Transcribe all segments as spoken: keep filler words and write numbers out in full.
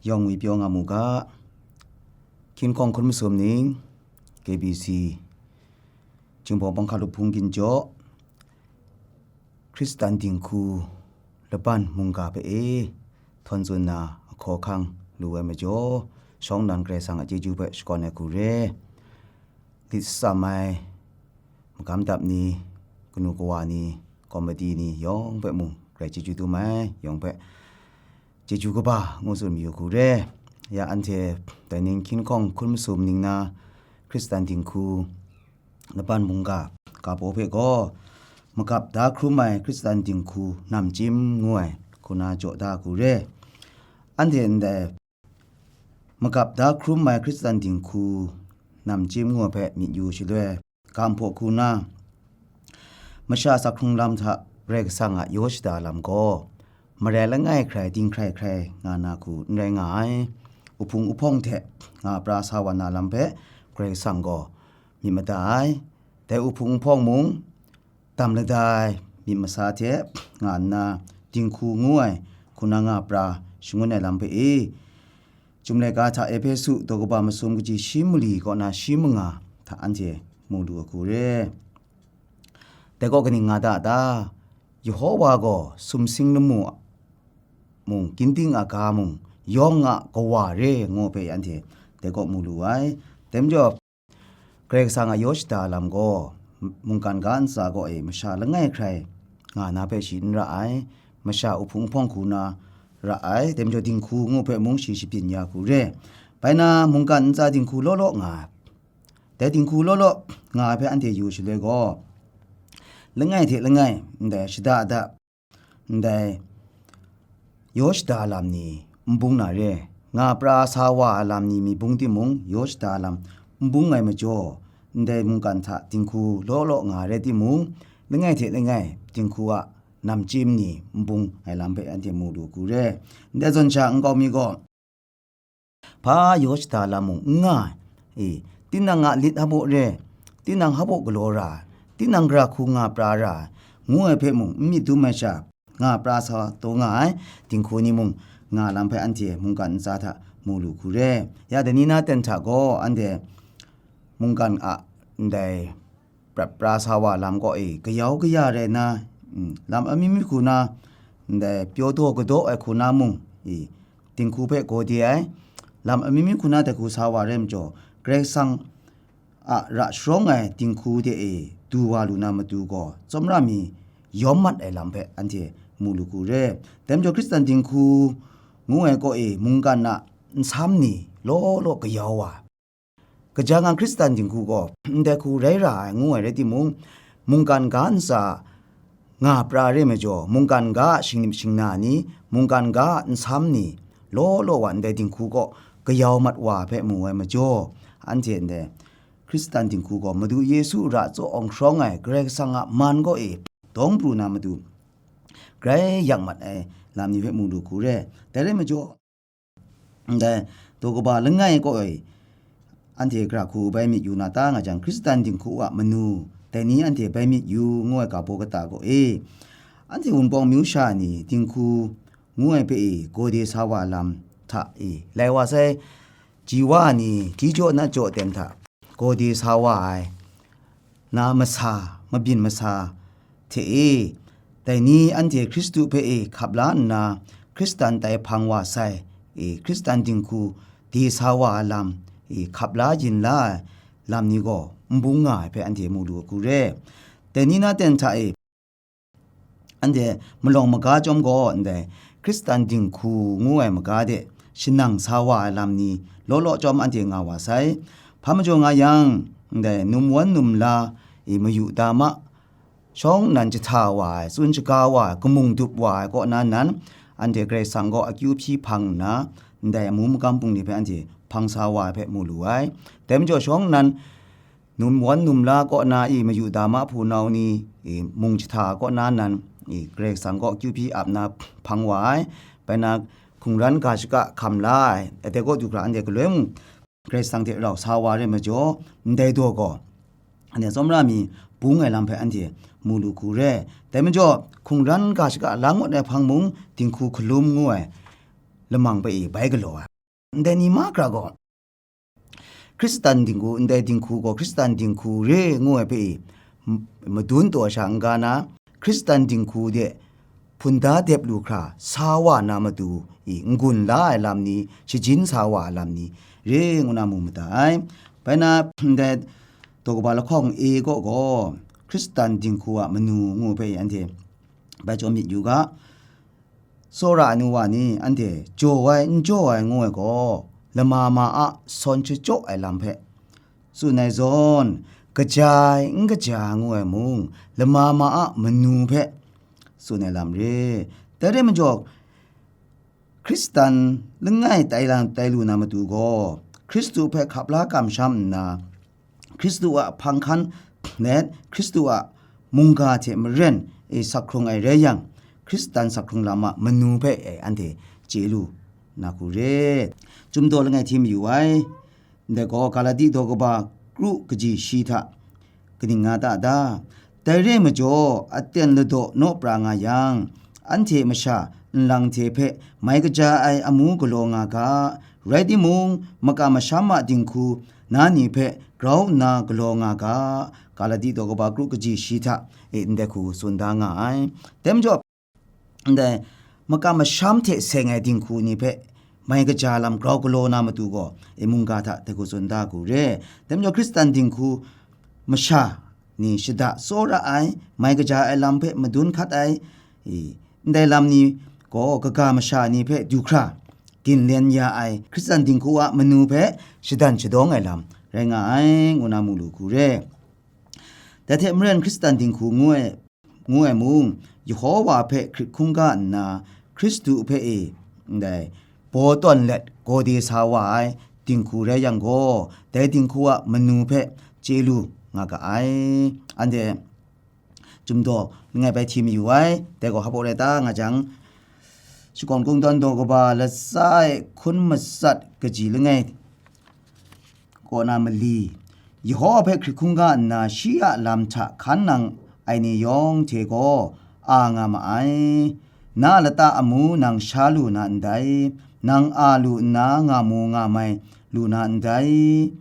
Yawng ngwi pyaw nga mu ga, hkying hkawng hkun masum ning, K B C, Jinghpaw Bawngkha Lup Hpung Ginjaw, Hkristan dinghku laban mungga hpe e htawn tsun na ahkaw ahkang lu ai majaw, shawng nnan Karai Kasang a chyeju hpe shakawn ai hku re. Lit shatsam ai magam dap ni, kanu kawa ni, komiti ni yawng hpe mung Karai chyeju dum ai, yawng hpe chyeju kaba ngu tsun mayu hku re. Ya anhte dai ning hkying hkawng hkun masum ning na Hkristan dinghku laban mungga ga baw hpe gaw, magap da hkrum ai Hkristan dinghku namchyim ngu ai hku na jaw da hku re. Anhte ndai magap da hkrum ai Hkristan dinghku namchyim ngu ai hpe myit yu shaloi, ga hpaw hku na, masha asak hkrung lam hta Karai Kasang a yaw shada lam gaw, marai langai hkrai dinghkrai hkrai nga na hku n rai nga ai. Uhpung uhpawng hte nga pra sa wa na lam hpe Karai Kasang gaw myit mada ai. Dai uhpung uhpawng mung, dam lada ai myit masa hte nga nna, dinghku ngu ai hku na nga pra shangun ai lam hpe e, Chyum laika hta Ehpesu daw kaba masum kaji shi mali kaw na shi manga hta anhte mu lu ai hku re. Dai gaw kaning nga ta ta? Yehova gaw sumsing lamu mung, ginding a ga mung, yawng a kawa re ngu hpe anhte dai gaw mu lu ai. Dai majaw, Karai Kasang a yaw shada lam gaw, mungkan ga ntsa kaw e masha langai hkrai nga na hpe shi n ra ai, masha uhpung uhpawng hku na ra ai, dai majaw dinghku ngu hpe mung shi shabyin ya hku re. Bai na, mungkan ntsa dinghku law law nga ai. Dai dinghku law law nga ai hpe anhte yu shaloi gaw, langai hte langai, ndai shada da, ndai yaw shada lam ni n bung na re, nga pra sa wa ai lam ni mi bung timung, yaw shada lam n bung ai majaw, ndai mungkan hta dinghku law law nga ai rai timung, langai hte langai dinghku a namchyim ni n bung ai lam hpe anhte mu lu hku re. Ndai zawn sha nkau mi gaw, hpa yaw shada lam mung n nga ai. E, tinang a lit hpaw re, tinang hpaw galaw ra ai, tinang gara hku nga pra ra ai, ngu ai hpe mung n myit dum ai sha, nga pra sa taw nga ai dinghku ni mung nga lam hpe anhte mungkan ntsa hta mu lu hku re. Ya dai ni na ten hta gaw, anhte mungkan a ndai prat pra sa wa lam kaw e, kayau kaya rai nna, mm, lam amyu myu hku na, ndai pyaw daw kadaw ai hku na mung, e, dinghku hpe gaw de ai, lam amyu myu hku na dai hku sa wa rai majaw, Karai Kasang a ra sharawng ai dinghku de e du wa lu na matu gaw, tsawmra mi yawm mat ai lam hpe anhte mu lu hku re. Dai majaw, Hkristan dinghku ngu ai kaw e, mungkan a nsam ni law law kayau wa, kaja nga Hkristan dinghku gaw ndai hku rai ra ai ngu ai rai timung, mungkan ga ntsa nga pra re majaw, mungkan ga a shingnip shingna ni, mungkan ga a nsam ni, law law wa ndai dinghku kaw kayau mat wa hpe mu ai majaw, anhte ndai Hkristan dinghku gaw Madu Yesu ra tsaw awng sharawng ai Karai Kasang a man kaw e dawng pru na matu, grai yak mat ai lam ni hpe mu lu hku re. Dai rai majaw, ndai daw kaba langai kaw e, anhte gara hku bai myit yu na ta nga jang, Hkristan dinghku a manu, dai ni anhte bai myit yu ngu ai ga baw kata kaw e, anhte Wunpawng myu sha ni dinghku ngu ai hpe e, gaw de sa wa lam hta e, lai wa sai, ji wa ni, ji jaw na jaw ten hta gaw de sa wa ai, na masa, mabyin masa hte e, dai ni anhte Hkristu hpe e hkap la nna, Hkristan tai hpang wa sai, e, Hkristan dinghku de sa wa ai lam, e, hkap la yin la ai lam ni gaw n bung nga ai hpe anhte mu lu hku re. Dai ni na ten hta e, anhte malawng maga chyawm gaw, ndai Hkristan dinghku ngu ai maga de shanang sa wa ai lam ni law law chyawm anhte nga wa sai. Hpa majaw nga yang, ndai numwan numla e mayu da ma, shawng nnan jahta wa ai, tsun shaga wa ai, kamung dup wa ai kaw na nan, anhte Karai Kasang gaw akyu hpyi hpang nna, ndai amu magam bungli hpe anhte hpang sa wa ai hpe mu lu ai. Dai majaw, shawng nnan numwan numla kaw na i mayu da ma hpunau ni, i mung jahta kaw na nan, i Karai Kasang kaw akyu hpyi ap na hpang wa ai, bai na hkungran ga shaka hkam la ai, dai kaw du hkra anhte galoi mung Karai Kasang hte rau sa wa re majaw, ndai daw gaw, anhte tsawmra mi bung ai lam hpe anhte mu lu hku re. Dai majaw, hkungran ga shaka la ngut ai hpang mung, dinghku hkalum ngu ai lamang hpe i bai galaw ai. ndai ni mahkra gaw, Hkristan dinghku, ndai dinghku gaw Hkristan dinghku re ngu ai hpe i, m-, madun taw sha n-ga na, Hkristan dinghku de hpunda dep lu hkra sa wa na matu i, n-gun la ai lam ni, shajin sa wa ai lam ni, re ngu na mu mada ai. Bai na, ndai daw kaba lahkawng e kaw gaw, Hkristan dinghku a manu ngu hpe i anhte bai chyawm myit yu ga. Tsawra ai nu wa ni anhte jaw ai, n jaw ai ngu ai gaw, lama ma a sawn shachyaw ai lam hpe tsun ai zawn, kaja ai, n kaja ai ngu ai mung, lama ma a manu hpe tsun ai lam re. Dai rai majaw, Hkristan langai tai lang tai lu na matu gaw, Hkristu hpe hkap la kamsham nna, Hkristu a hpang hkan let Hkristu a mungga hte maren e sak hkrung ai rai yang, Hkristan sak hkrung lam a manu hpe e anhte chye lu na hku re. Chyum daw langai hti mayu ai. Ndai gaw Galati daw kaba kru kaji shi hta kaning nga ta da? Dai re ai majaw, aten ladaw naw pra nga yang, anhte masha nlang hte hpe mai kaja ai amu galaw nga ga, rai timung, makam masham a dinghku na ni hpe grau nna galaw nga ga, Galati daw kaba kru kaji shi hta e ndai hku tsun da nga ai. Dai majaw, ndai makam masham hte seng ai dinghku ni hpe mai kaja lam grau galaw na matu gaw, e mungga hta dai hku tsun da hku re. Dai majaw, Hkristan dinghku masha ni shada tsawra ai, mai kaja ai lam hpe madun hkat ai, i, ndai lam ni gaw kaga masha ni hpe du hkra ginlen ya ai, Hkristan dinghku a manu hpe shadan shadawng ai lam rai nga ai, ngu na mu lu hku re. Dai hte maren Hkristan dinghku ngu ai, ngu ai mung, Yehova hpe hkrit hkungga nna, Hkristu hpe e, ndai, baw tawn let gawde sa wa ai dinghku rai yang gaw, dai dinghku a manu hpe chye lu nga ga ai. Anhte Chyum daw langai bai hti mayu ai, dai gaw hpa rai ta nga jang, Shakawn Kungdawn daw kaba latsa e hkun matsat kaji langai kaw na mali, Yehova hpe hkrit hkungga nna shi a lam hta hkan nang ai ni yawng hte gaw a nga ma ai. Na lata amu nang sha lu na ndai, nang a lu nna nga mu nga mai lu na ndai.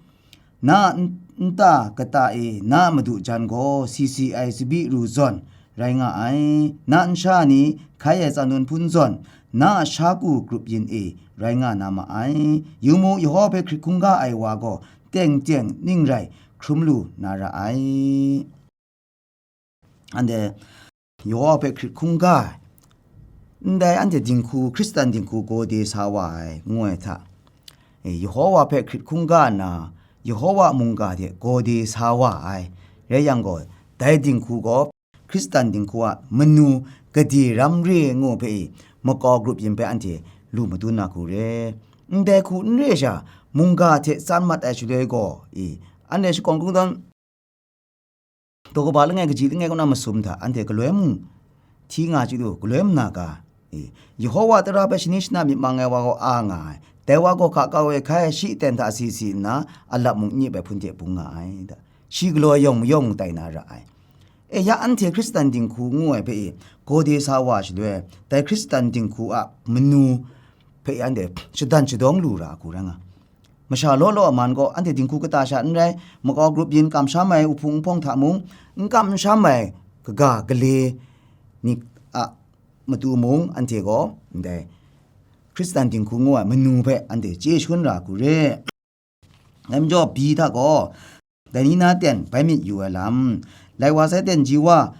Na n-, nta kata e na madu jan gaw si si ai tsabyi ru zawn rai nga ai, na nsha ni hkai ai tsang dun hpun zawn, na a sha ku grup yin e rai nga na ma ai. Yu mu, Yehova hpe hkrit hkungga ai wa gaw teng teng ning rai hkrum lu na ra ai. Anhte Yehova hpe hkrit hkungga ai, ndai anhte dinghku, Hkristan dinghku gawde sa wa ai, ngu ai hta, e, Yehova hpe hkrit hkungga nna, Yehova a mungga hte gawde sa wa ai, rai yang gaw, dai dinghku gaw Hkristan dinghku a manu gade ram re ngu hpe e, makau grup yin hpe anhte lu madun na hku re. Ndai hku n re sha, mungga hte tsan mat ai shaloi gaw, e, anhte Shakawn Kungdawn daw kaba langai kaji langai kaw na masum hta anhte galoi mung hti nga chyu lu, galoi mung na ga, e, Yehova tara hpe shani shana myit mang ai wa gaw a nga ai, dai wa gaw hka kau e hkai ai shi ten hta si si nna, a lap mung n yip ai hpun hte bung nga ai, da. Shi galaw yawng mayawng tai na ra ai. E, ya anhte Hkristan dinghku ngu ai hpe e, gawde sa wa shaloi, dai Hkristan dinghku a manu hpe e anhte shadan shadawng lu ra hku rai nga. Masha law law a man gaw, anhte dinghku kata sha n rai, makau grup yin kamsham ai uhpung nhpawng hta mung, n kamsham ai kaga gale ni a matu mung, anhte gaw ndai Hkristan dinghku ngu ai manu hpe anhte chye shangun ra hku re. Dai majaw, bi hta gaw, dai ni na ten bai myit yu ai lam, lai wa sai ten ji wa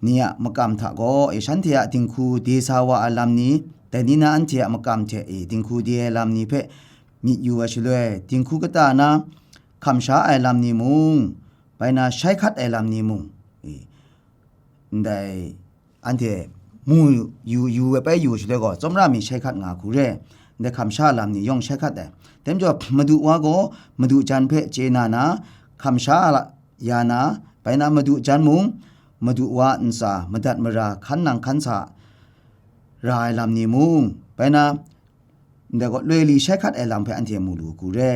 ni a makam hta gaw, e, shanhte a dinghku de sa wa ai lam ni, dai ni na anhte a makam hte, e, dinghku de ai lam ni hpe myit yu ai shaloi, dinghku kata na hkam sha ai lam ni mung, bai na shai hkat ai lam ni mung, e, ndai anhte mu yu, yu ai bai yu shaloi gaw, tsawmra mi shai hkat nga hku re, ndai hkam sha lam ni yawng shai hkat ai. Dai majaw, madu wa gaw madu jan hpe chye na na, hkam sha la, ya na, bai na madu jan mung, madu wa ntsa madat mara hkan nang hkan sa ra ai lam ni mung, bai na, ndai gaw loi li shai hkat ai lam hpe anhte mu lu hku re.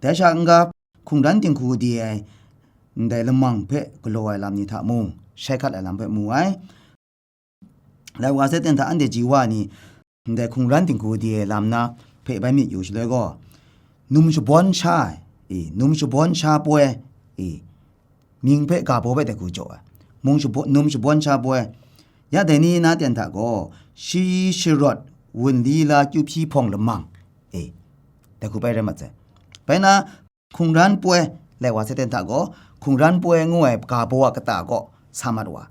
Dai sha n-ga, hkungran dinghku de ai, ndai lamang hpe galaw ai lam ni hta mung, shai hkat ai lam hpe mu ai. Lai wa sai ten hta anhte ji wa ni, ndai hkungran dinghku de ai lam na hpe bai myit yu shaloi gaw, num shabawn sha ai, e, num shabawn sha poi, e, mying hpe ga baw hpe dai hku jaw ai, mung shabaw, num shabawn sha poi. Ya dai ni na ten hta gaw, shi sharawt wunli la kyu hpyi hpawng lamang, e, dai hku bai rai mat sai. Bai na, hkungran poi, lai wa sai ten hta gaw, hkungran poi ngu ai ga baw a kata gaw sa mat wa.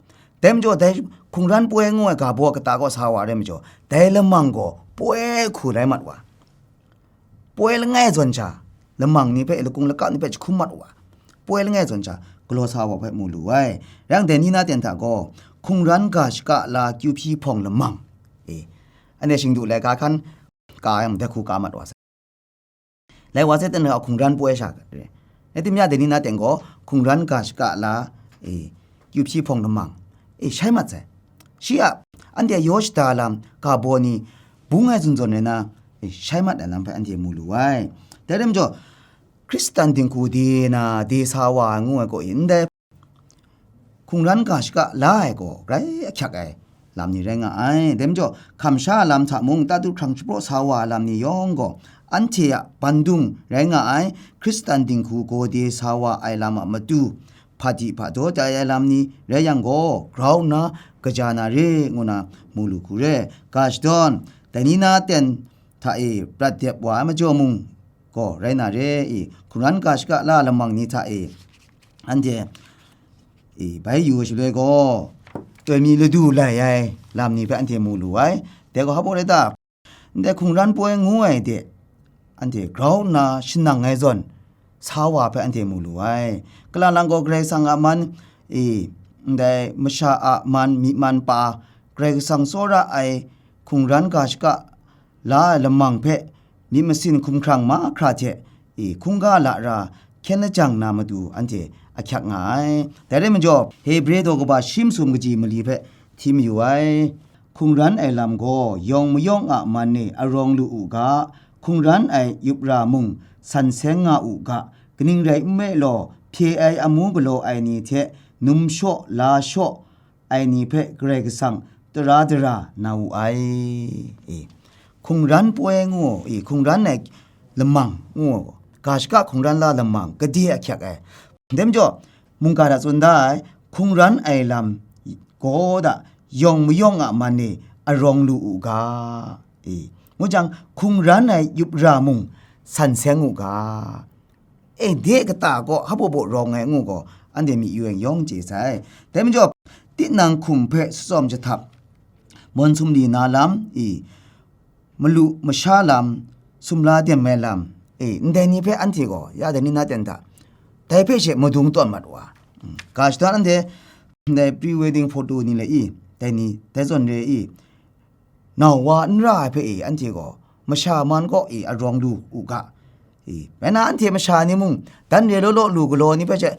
Dai majaw, dai hkungran poi ngu ai ga baw a kata gaw sa wa rai majaw, dai lamang gaw poi hku rai mat wa. Poi langai zawn sha, lamang ni hpe, lakung lakap ni hpe jahkum mat wa. Poi langai zawn sha, galaw sa wa hpe mu lu ai. Rai yang, dai ni na ten hta gaw, hkungran ga shaka la kyu hpyi hpawng lamang, e, anhte shingdu laika hkan ka yang, dai hku ka mat wa sai. Lai wa sai ten hta hkungran poi sha re. Rai timung, dai ni na ten gaw, hkungran ga shaka la, e, kyu hpyi hpawng lamang, e, shai mat sai. Shi a, anhte yaw shada lam, ga baw ni, bung ai zawn zawn rai na, e, shai mat ai lam hpe anhte mu lu ai. Dai rai majaw, Hkristan dinghku de na, de sa wa ai ngu ai gaw, e, ndai hkungran ga shaka la ai gaw, grai ahkyak ai lam ni rai nga ai. Dai majaw, hkam sha a lam hta mung, tatu hkrang shapraw sa wa ai lam ni yawng gaw, anhte a bandung rai nga ai. Hkristan dinghku gaw de sa wa ai lam a matu, hpadi hpadawt ai lam ni rai yang gaw, grau nna kaja na re, ngu na mu lu hku re. Ga shadawn, dai ni na ten hta e prat dep wa ai majaw mung gaw, rai na re, e, hkungran ga shaka la lamang ni hta e, anhte, e, bai yu ai shaloi gaw, tawn mi ladu lai ai lam ni hpe anhte mu lu ai. Dai gaw hpa rai ta? Ndai hkungran poi ngu ai de, anhte grau nna shanang ai zawn sa wa hpe anhte mu lu ai. Kalang lang gaw Karai Kasang a man, e, ndai masha a man, myi man pa, Karai Kasang tsawra ai hkungran ga shaka la ai lamang hpe myit masin hkumhkrang mahkra hte, e, hkungga lara hkyen lajang na matu anhte ahkyak nga ai. Dai rai majaw, Hebre daw kaba shi masum kaji mali hpe hti mayu ai. Hkungran ai lam gaw yawng mayawng a man e arawng lu u ga, hkungran ai yup ra mung san seng nga u ga, kaning rai nme law, hpye ai amu galaw ai ni hte num shaw la shaw ai ni hpe Karai Kasang tara dara na wu ai. E, hkungran poi ngu, e, hkungran ai lamang ngu, ga shaka hkungran la lamang, gade ahkyak ai. Dai majaw, mungga hta tsun da ai, hkungran ai lam gaw da yawng mayawng a man e arawng lu u ga, e, ngu jang, hkungran ai yup ra mung san seng u ga. E, de kata gaw hpa baw rawng ai ngu gaw, anhte myi yu yang yawng chye sai. Dai majaw, tinang hkum hpe shatsawm jahtap, mawn sumli na lam, e, malu masha lam, sumla dem ai lam, e, ndai ni hpe anhte gaw, ya dai ni na ten hta, dai hpe she madung tawn mat wa. Mm, ga shadawn anhte, ndai pre wedding photo ni le i, dai ni, dai zawn re i, nau wa n ra ai hpe e, anhte gaw masha man kaw e arawng lu u ga. E, rai na, anhte masha ni mung, dan re law law lu galaw ni hpe she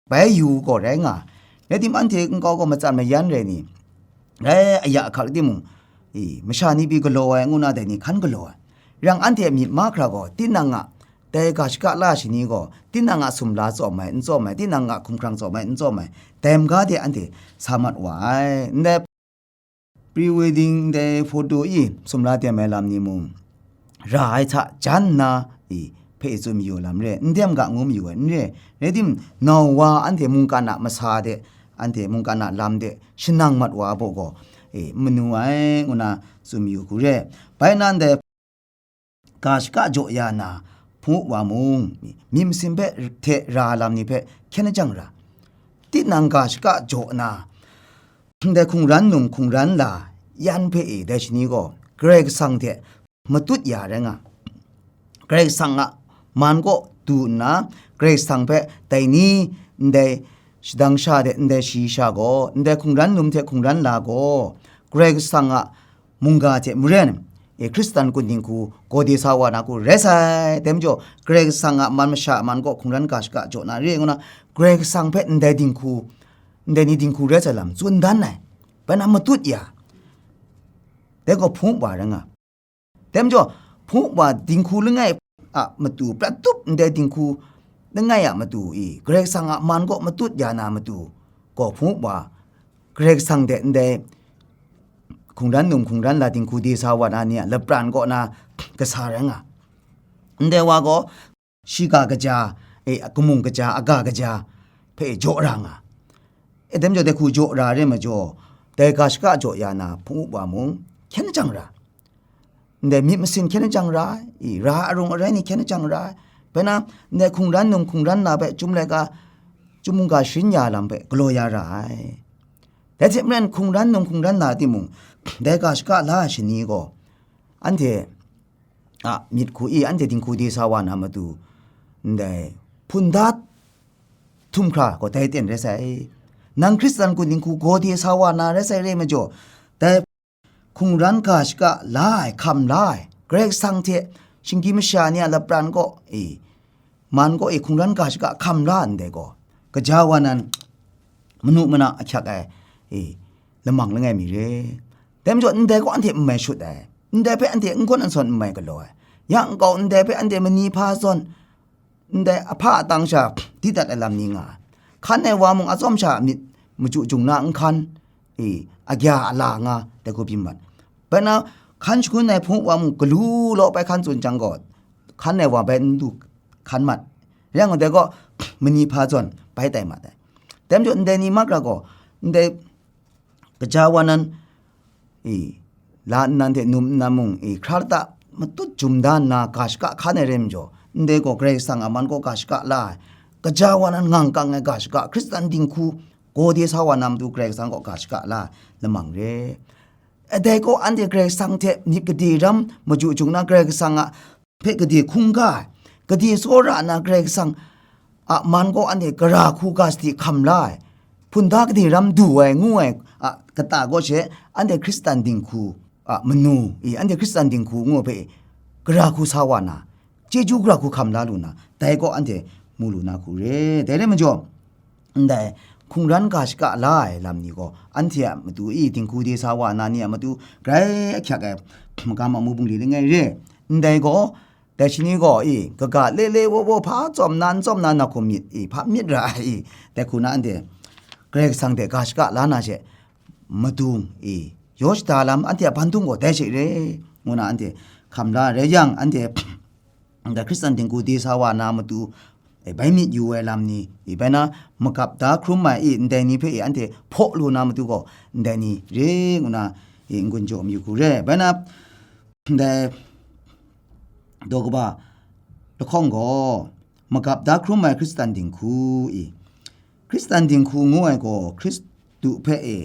bai yu gaw rai nga. Rai timung, anhte nkau gaw matsan mayan rai ni, rai aya ahkak timung, e, masha ni pyi galaw ai ngu na, dai ni hkan galaw ai. Rai yang, anhte myit mahkra gaw, tinang a, dai ga shaka la shani gaw, tinang a sumla tsawm ai, n tsawm ai, tinang a hkumhkrang tsawm ai, n tsawm ai, dai maga de anhte sa mat wa ai. Ndai pre wedding ndai photo i sumla dem ai lam ni mung, ra ai hta jan nna, i, hpe i tsun mayu lam re, n dem ga ngu mayu ai n re. Rai timung, nau wa anhte mungkan a masa de, anhte mungkan a lam de shanang mat wa a baw gaw, e, n manu ai, ngu na tsun mayu hku re. Bai na ndai ga shaka jaw ya na, hpung up wa mung, myit masin hpe hte ra lam ni hpe hkyen lajang ra, tinang ga shaka jaw na, ndai hkungran num hkungran la yan hpe e dai shani gaw Karai Kasang hte matut ya rai nga. Karai Kasang a man kaw du nna, Karai Kasang hpe dai ni ndai shadang sha de ndai shayi sha gaw, ndai hkungran num hte hkungran la gaw, Karai Kasang a mungga hte maren, e, Hkristan kun dinghku gaw de sa wa na hku rai sai. Dai majaw, Karai Kasang a man masha a man kaw hkungran ga shaka jaw na re ngu na, Karai Kasang hpe ndai dinghku, ndai ni dinghku rai sai lam tsun dan ai, bai na matut ya, dai gaw hpung up wa rai nga. Dai majaw, hpung up wa dinghku langai a matu, prat tup ndai dinghku langai a matu i, Karai Kasang a man kaw matut ya na matu gaw hpung up wa, Karai Kasang hte ndai hkungran num hkungran la dinghku de sa wa na ni a lapran kaw na kasa rai nga. Ndai wa gaw shiga kaja, e, kamung kaja, aga kaja hpe jaw ra nga. E, dai majaw, dai hku jaw ra re majaw, dai ga shaka jaw ya na hpung up wa mung, hkyen jang ra. Ndai myit masin hkyen jang ra ai, i, ra arung arai ni hkyen jang ra ai. Bai na, ndai hkungran num hkungran na hpe chyum laika, chyum mungga sharin ya lam hpe galaw ya ra ai. Dai hte maren hkungran num hkungran na timung, dai ga shaka la ai shani gaw, anhte a myit hku i, anhte dinghku de sa wa na matu, ndai hpun da htum hkra gaw dai ten rai sai. Nang Hkristan kun dinghku gaw de sa wa na rai sai re majaw, dai hkungran ga shaka la ai, hkam la ai, Karai Kasang hte shinggyim masha ni a lapran kaw e, man kaw e hkungran ga shaka hkam la ndai gaw, kaja wa nan manu mana ahkyak ai, e, lamang langai mi re. Dai majaw ndai gaw anhte n mai shut ai, ndai hpe anhte n gawn n sawn n mai galaw ai, yang nkau ndai hpe anhte mani hpa zawn, ndai ahpa atang sha di dat ai lam ni nga ai. Hkan ai wa mung atsawm sha myit machyu jung na n hkan, e, agya ala nga dai hku byin mat. Bai na, hkan shangun ai hpung wa mung galu law bai hkan tsun jang gaw, hkan ai wa bai n du hkan mat. Rai yang dai gaw mani hpa zawn bai tai mat ai. Dai majaw ndai ni mak ra gaw, ndai kaja wa nan, e, la nnan hte num nnan mung, e, hkra lata matut jum da nna ga shaka hkan ai re majaw, ndai gaw Karai Kasang a man gaw ga shaka la ai, kaja wa nan ngang kang ai ga shaka, Hkristan dinghku gaw de sa wa na matu Karai Kasang gaw ga shaka la ai lamang re. E, dai gaw anhte Karai Kasang hte myit gade ram machyu jung na Karai Kasang a hpe gade hkungga ai, gade tsawra na Karai Kasang a man gaw anhte gara hku ga sadi hkam la ai, hpun da gade ram du ai ngu ai a kata gaw she, anhte Hkristan dinghku a manu, i, anhte Hkristan dinghku ngu ai hpe gara hku sa wa na, chyeju gara hku hkam la lu na, dai gaw anhte mu lu na hku re. Dai rai majaw, ndai hkungran ga shaka la ai lam ni gaw, anhte a matu i, dinghku de sa wa na ni a matu grai ahkyak ai, magam amu bungli langai re. Ndai gaw, dai shani gaw i, kaga le le wo wo hpa tsawm na, n tsawm na, na hkum myit i, hpa myit ra ai i, dai hku na anhte Karai Kasang hte ga shaka la na she, madung i, yaw shada lam anhte a bandung gaw dai she re, ngu na anhte hkam la rai yang, anhte ndai Hkristan dinghku de sa wa na matu, e, bai myit yu ai lam ni, e, bai na magap da hkrum ai, e, ndai ni hpe, e, anhte hpaw lu na matu gaw, ndai ni re ngu na, e, n-gun jaw mayu hku re. Bai na, ndai daw kaba lahkawng gaw, magap da hkrum ai Hkristan dinghku, e, Hkristan dinghku ngu ai gaw Hkristu hpe e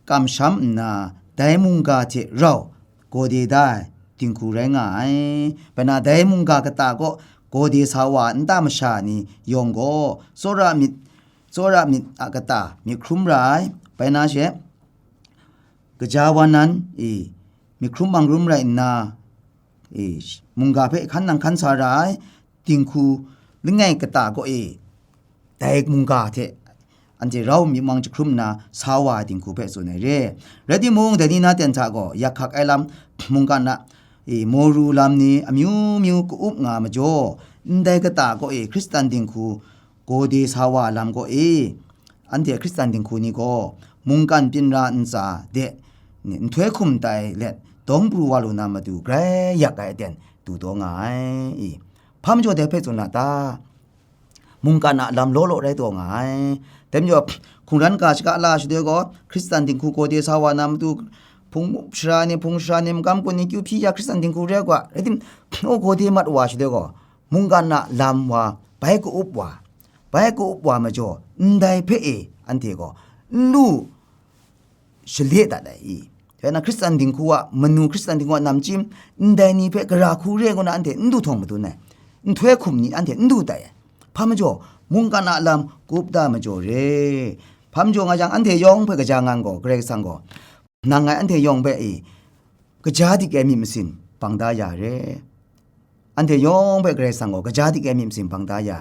kamsham nna, dai mungga hte rau gaw de da ai dinghku rai nga ai. Bai na, dai mungga kata kaw gaw de sa wa nta masha ni yawng gaw, tsawra myit, tsawra myit a kata myit hkrum ra ai. Bai na she, kaja wa nan, e, myit hkrum mang rum rai nna, e, mungga hpe hkan nang hkan sa ra ai dinghku langai kata kaw e, dai mungga hte anhte rau myit mang jahkrum nna sa wa ai dinghku hpe tsun ai re. Rai timung, dai ni na ten hta gaw yak hkak ai lam, mungkan a, e, moru lam ni amyu myu ka-up nga majaw, ndai kata kaw e Hkristan dinghku gaw de sa wa lam kaw e, anhte Hkristan dinghku ni gaw mungkan pyin ra ntsa de nhtoi hkum tai let dawng pru wa lu na matu grai yak ai aten du taw nga ai. I, hpa majaw dai hpe tsun na ta? Mungkan a lam law law rai taw nga ai. Dai majaw, hkungran ga shaka la shaloi gaw, Hkristan dinghku gaw de sa wa na matu, hpung shara ni, hpung shara ni, magam kun ni, kyu hpyi ya Hkristan dinghku rai u ga, rai tim, o gaw de mat wa shaloi gaw, mungkan a lam wa, bai ka-up wa, bai ka-up wa majaw, ndai hpe e, anhte gaw, n lu shale dat ai i? Rai nna, Hkristan dinghku a manu, Hkristan dinghku a namchyim, ndai ni hpe gara hku re ngu na anhte n du htawng madun ai, nhtoi hkum ni anhte n du tai ai. Hpa majaw, mungkan a lam kup da majaw re. Hpa majaw nga jang, anhte yawng hpe kaja ngan gaw, Karai Kasang gaw, nang ngai anhte yawng hpe i, kaja dik ai myit masin bang da ya re. Anhte yawng hpe Karai Kasang gaw kaja dik ai myit masin bang da ya.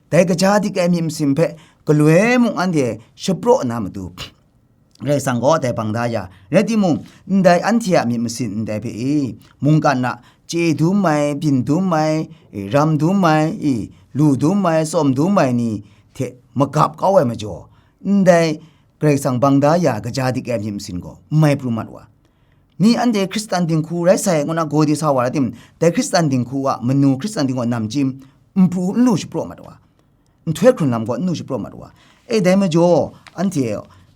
Dai kaja dik ai myit masin hpe galoi mung anhte shapraw na matu, Karai Kasang gaw dai bang da ya. Rai timung, ndai anhte a myit masin ndai hpe i, mungkan a chye dum ai, byin dum ai, i, ram dum ai, i, lu dum ai, tsawm dum ai ni hte magap kau ai majaw, ndai Karai Kasang bang da ya kaja dik ai myit masin gaw n mai pru mat wa. Mi anhte Hkristan dinghku rai sai ngu na gaw di sa wa rai tim, dai Hkristan dinghku a manu, Hkristan dinghku a namchyim, n pru n lu shapraw mat wa, nhtoi hkrun lam gaw n lu shapraw mat wa. E, dai majaw, anhte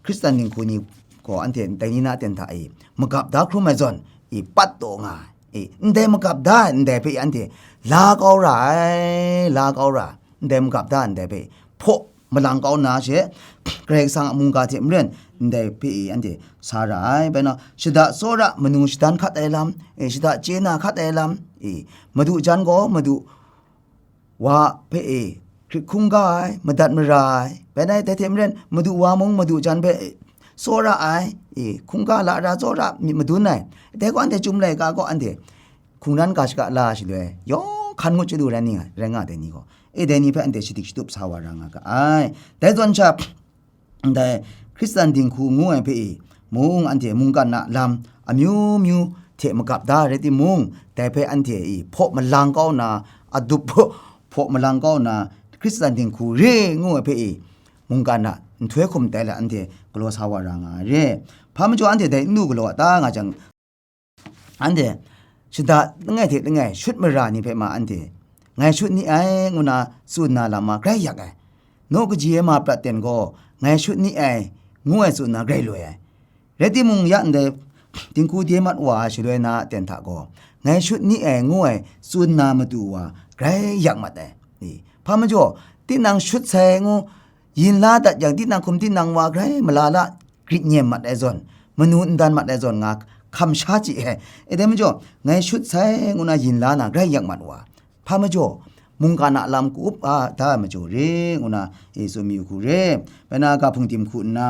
Hkristan dinghku ni gaw anhte dai ni na ten hta e magap da hkrum ai zawn, e, pat taw nga ai. E, ndai magap da ai ndai hpe anhte la kau ra ai, la kau ra ai. Ndai magap da ai ndai hpe hpaw malang kau nna she, Karai Kasang a mungga hte maren ndai hpe e anhte sa ra ai. Bai na, shada tsawra manu shadan hkat ai lam, e, shada chye na hkat ai lam, e, madu jan gaw madu wa hpe e hkrit hkungga ai, madat mara ai, bai na, dai hte maren madu wa mung madu jan hpe e tsawra ai, e, hkungga lara tsawra myit madun ai, dai gaw anhte Chyum laika gaw anhte hkungran ga shaga la shaloi, yawng hkan ngut chyalu rai ni, rai nga ai dai ni gaw, e, dai ni hpe anhte shadik shatup sa wa ra nga ga ai. Dai zawn sha, ndai Hkristan dinghku ngu ai hpe e mung, anhte mungkan a lam amyu myu hte magap da ai rai timung, dai hpe anhte e hpaw malang kau nna, adup hpaw, hpaw malang kau nna, Hkristan dinghku re ngu ai hpe e mungkan a nhtoi hkum tai la anhte galaw sa wa ra nga ai re. Hpa majaw anhte dai n lu galaw a ta nga jang, anhte shada langai hte langai shut mara ni hpe ma anhte, "Ngai shut ni ai," ngu na tsun na lam ma grai yak ai. Naw kaji ai ma prat ten gaw, "Ngai shut ni ai," ngu ai tsun na grai loi ai. Rai timung, ya ndai dinghku Demat wa shaloi na ten hta gaw, "Ngai shut ni ai," ngu ai tsun na matu wa grai yak mat ai. Hpa majaw, tinang shut sai ngu yin la dat yang, tinang hkum tinang wa grai mala la grit nyem mat ai zawn, manu n dan mat ai zawn nga hkam sha chye ai. E, dai majaw, "Ngai shut sai," ngu na yin la na grai yak mat wa. Hpa majaw, mungkan a lam ka-up a da ai majaw re, ngu na e tsun mayu hku re. Bai na, ga hpung tim hku nna,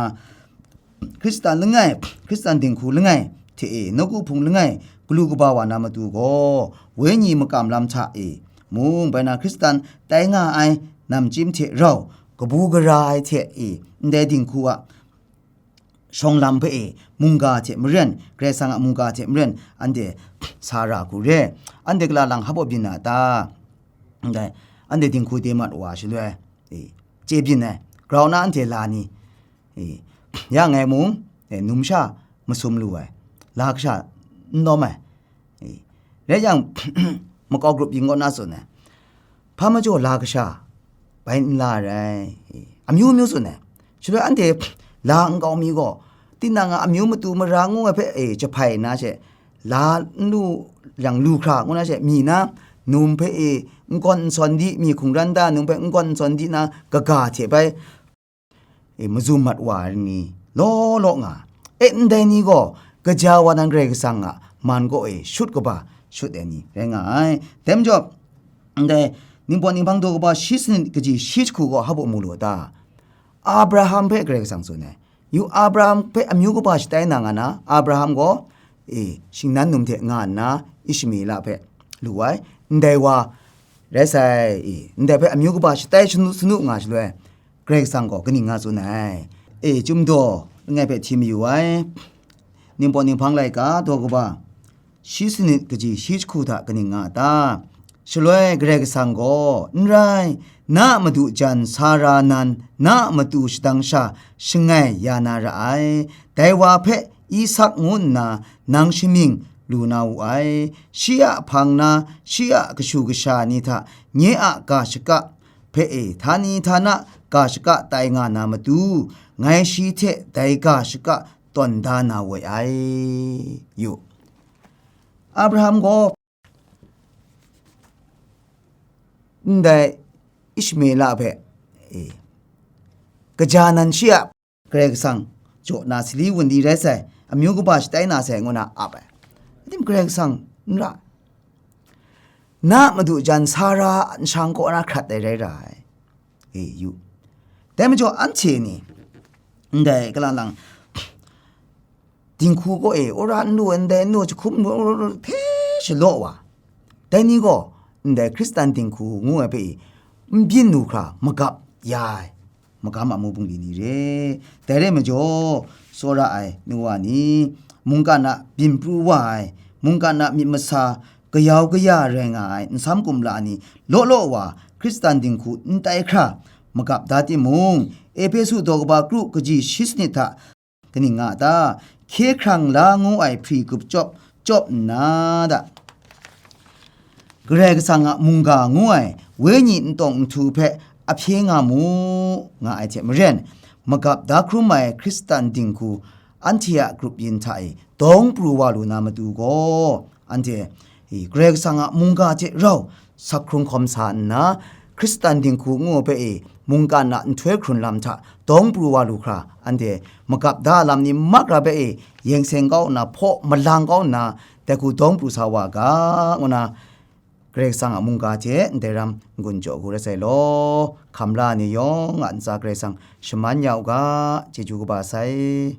Hkristan langai, Hkristan dinghku langai hte e, nawku hpung langai galu kaba wa na matu gaw, wenyi makam lam hta e mung, bai na, Hkristan tai nga ai namchyim hte rau kabu gara ai hte e, ndai dinghku a shawng lam hpe e mungga hte maren, Karai Kasang a mungga hte maren, anhte sa ra hku re. Anhte gala lang hap byin na ta? Ndai, anhte dinghku Demat wa shaloi, e, chye byin ai, grau na anhte la ni, e, ya ngai mung, e, numsha masum lu ai, la kasha n lawm ai, e, rai yang, makau grup yin kaw na tsun ai, hpa majaw la kasha bai n la ai rai, e, amyu myu tsun ai. Shaloi anhte la nkau mi gaw, tinang a amyu matu mara ngu ai hpe, e, jahpai nna she, la n lu yang lu hkra ngu na she, mi na num hpe, e, n gawn n sawn di, mi hkungran da num hpe n gawn n sawn di na kaga hte bai, e, mazum mat wa ai ni law law nga. E, ndai ni gaw kaja wa nan Karai Kasang a man kaw e shut kaba shut ai ni rai nga ai. Dai majaw, ndai Ningpawt Ninghpang daw kaba shi sanit kaji shi jahku gaw hpa mu lu ta? Abraham hpe Karai Kasang tsun ai. Yu, Abraham hpe amyu kaba shatai na nga na, Abraham gaw, e, shingnan num hte nga nna Ishmaela hpe lu ai. Ndai wa rai sai, e, ndai hpe amyu kaba shatai shanu, sanu nga shaloi, Karai Kasang gaw kaning nga tsun ai? E, Chyum daw langai hpe hti mayu ai. Ningpawt Ninghpang laika daw kaba shi sanit kaji shi jahku hta kaning nga a ta? Shaloi Karai Kasang gaw, "N rai, na a madu jan Sara nan na a matu shadang sha shangai ya na ra ai, dai wa hpe Isak ngu nna nang shamying lu na wu ai. Shi a hpang na, shi a kashu kasha ni hta nye a ga shaka hpe e htani htana ga shaka tai nga na matu, ngai shi hte dai ga shaka tawn da na woi ai." Yu, Abraham gaw ndai Ishmaela hpe, e, kaja nan shi a Karai Kasang jaw na sali wunli rai sai, amyu kaba shatai na sai, ngu na ap ai. Adim Karai Kasang n ra, na a madu jan Sara a nshang kaw na hkrat ai rai ra ai. E, yu. Dai majaw anhte ni, ndai kalang lang, dinghku kaw e wora n lu, ndai n lu, jahkum n lu, hpe shalaw wa, dai ni gaw ndai Hkristan dinghku ngu ai hpe e n byin lu hkra magap ya ai, magam a mu bungli ni re. Dai rai majaw, tsawra ai nu wa ni, mungkan a byin pru wa ai, mungkan a myit masa kayau kaya rai nga ai nsam kumla ni, law law wa Hkristan dinghku n tai hkra magap da timung, Ehpesu daw kaba kru kaji shi sanit hta kaning nga ta? Hkye hkrang la ngu ai hpri gup chyawp chyawp nna da, Karai Kasang a mungga ngu ai wenyi ntawng nhtu hpe ahpye nga mu, nga ai hte maren, magap da hkrum ai Hkristan dinghku anhte a grup yin hta e dawng pru wa lu na matu gaw, anhte, i, Karai Kasang a mungga hte rau sak hkrung hkawm sa nna, Hkristan dinghku ngu ai hpe e mungkan a nhtoi hkrun lam hta dawng pru wa lu hkra, anhte magap da lam ni mak ra hpe e yeng seng kau nna, hpaw malang kau nna, dai hku dawng pru sa wa ga, ngu na, Karai Kasang a mungga hte ndai ram n-gun jaw hku rai sai law, hkam la ni yawng a ntsa Karai Kasang shaman ya u ga, chyeju kaba sai.